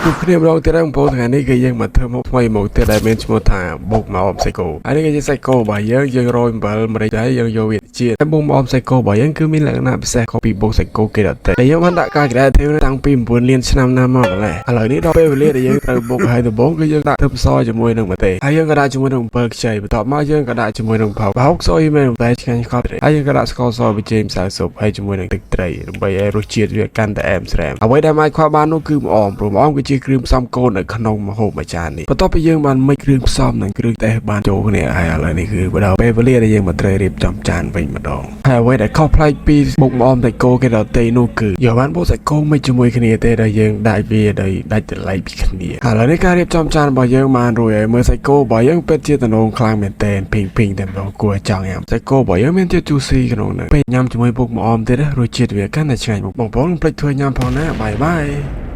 ជួបគ្នាម្ដងទៀតហើយបងប្អូនថ្ងៃនេះគឺយើងមកធ្វើមុខថ្មីមកទៀតដែលមានឈ្មោះថាបុកម្អមសាច់គោហើយនេះគឺជាសាច់គោរបស់យើងយើងរោយអំបិលម្រេចហើយយើងយកវាជាតិហើយបុកម្អមសាច់គោរបស់យើងគឺមានលក្ខណៈពិសេសខុសពីបុកសាច់គោគេដទៃដែលយើងបានដាក់ការ creative តាំងពី9លានឆ្នាំណាមកម្លេះឥឡូវនេះដល់ពេលវេលាដែលយើងត្រូវបុកហើយដំបូងគឺយើងដាក់ខ្ទឹមសជាមួយនឹងម្ទេសហើយយើងក៏ដាក់ជាមួយនឹងអំពិលខ្ចីបន្ទាប់មកយើងក៏ដាក់ជាមួយនឹងផៅផៅស្អុយមែនតែឆ្ងាញ់កប់ហើយយើងក៏ដាក់ស្ករសប៊ីចេងម្សៅស៊ុបហើយជាមួយនឹងទឹកត្រីដើម្បីឲ្យរសជាតិវាកាន់តែអែមស្រែមអ្វីដែលមិនអាចខ្វះបាននោះគឺម្អមព្រោះម្អមគឺជាគ្រឿងផ្សំកូននៅក្នុងម្ហូបមួយចាននេះបន្ទាប់ពីយើងបានមិចគ្រឿងផ្សំនិងគ្រឿងទេសបានចូលគ្នាហើយឥឡូវនេះគឺដល់ពេលវេលាដែលយើងមកត្រូវរៀបចំចានវិញម្ដងហើយអ្វីដែលខុសប្លែកពីបុកម្អមសាច់គោគេដទៃនោះគឺយកបានបុកសាច់គោមិនជាមួយគ្នាទេដែលយើងដាក់វាដោយដាច់តម្លៃពីគ្នាឥឡូវនេះការរៀបចំចានរបស់យើងបានរួចហើយមើលសាច់គោរបស់យើងពិតជាទំនងខ្លាំងមែនទែនភីងភីងតែម្ដងគួរឲ្យចង់ញ៉ាំសាច់គោរបស់យើងមានជាតិ juicy ក្នុងនោះពេលញ៉ាំជាមួយបុកម្អមទៀតរសជាតិវាកាន់តែឆ្ងាញ់បងប្អូនកុំភ្លេចធ្វើញ៉ាំផងណាbye bye.